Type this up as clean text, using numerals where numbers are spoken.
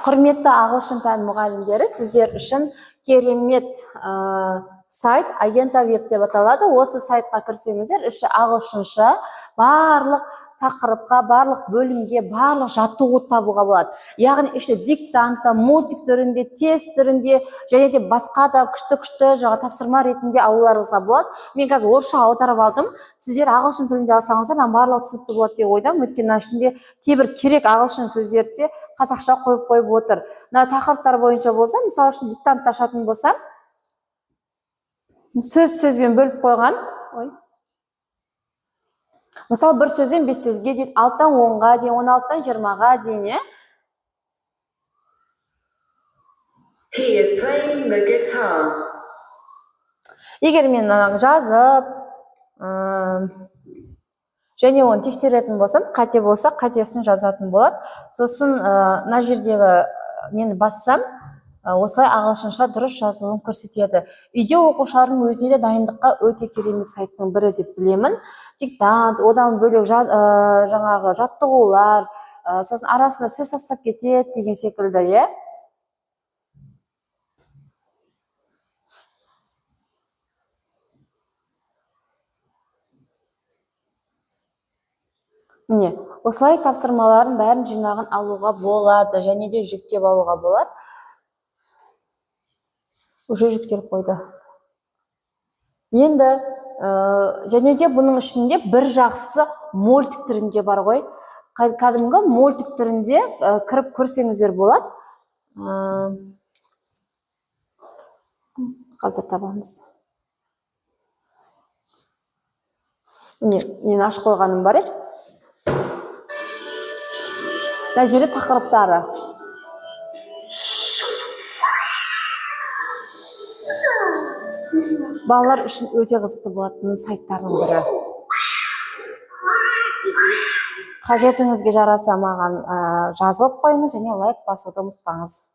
Құрметті ағылшын пән мұғалімдері, сіздер үшін керемет сайт Агента Веб деп аталады. Осы сайтқа кірсеңіздер, іші ағылшынша, барлық тақырыпқа, барлық бөлімге, барлық жаттығу табуға болады. Яғни ішінде диктант та, мультик түрінде, тест түрінде және де басқа да күшті-күшті жаңа тапсырма ретінде алуларыңызға болады. Мен қазір орысша аударып алдым. Сіздер ағылшын тілінде алсаңыздар, мынаның барлығы түсінікті болады деп ойдамын. Өйткені мына ішінде кейбір керек ағылшын сөздерді де қазақша қойып қойып отыр. Мына тақырыптар бойынша болса, мысалы үшін диктантты ашатын болсам, сөз сөзбен бөліп қойған. Ой. Мысалы, бір сөзден 5 сөзге дейін, 6-тан 10-ға дейін, 16-тан 20-ға дейін, иә? He is playing the guitar. Егер мен ана жазып, және оны тексеретін болсам, қате болса, қатесін жазатын болады. Сосын мына жердегі нені бассам, осылай ағылшынша дұрыс жазылуын көрсетеді. Үйде оқушылардың өзіне де дайындыққа өте керемет сайттың бірі деп білемін. Диктант, одан бөлек жаңағы жаттығулар, сосын арасында сөз тастап кетеді деген секілді, иә? Міне, осылай тапсырмалардың бәрін жинағын алуға болады және де жүктеп алуға болады. Уже жүктеліп қойды. Енді және де бұның ішінде бір жақсысы мультик түрінде бар ғой. Кәдімгі мультик түрінде кіріп көрсеңіздер болады. Қазір табамыз. Міне, мен ашып қойғаным бар еді. Мына жерде тақырыптары. Балалар үшін өте қызықты болатын сайттардың бірі. Қажетіңізге жараса маған жазылып қойыңыз және лайк басуды ұмытпаңыз.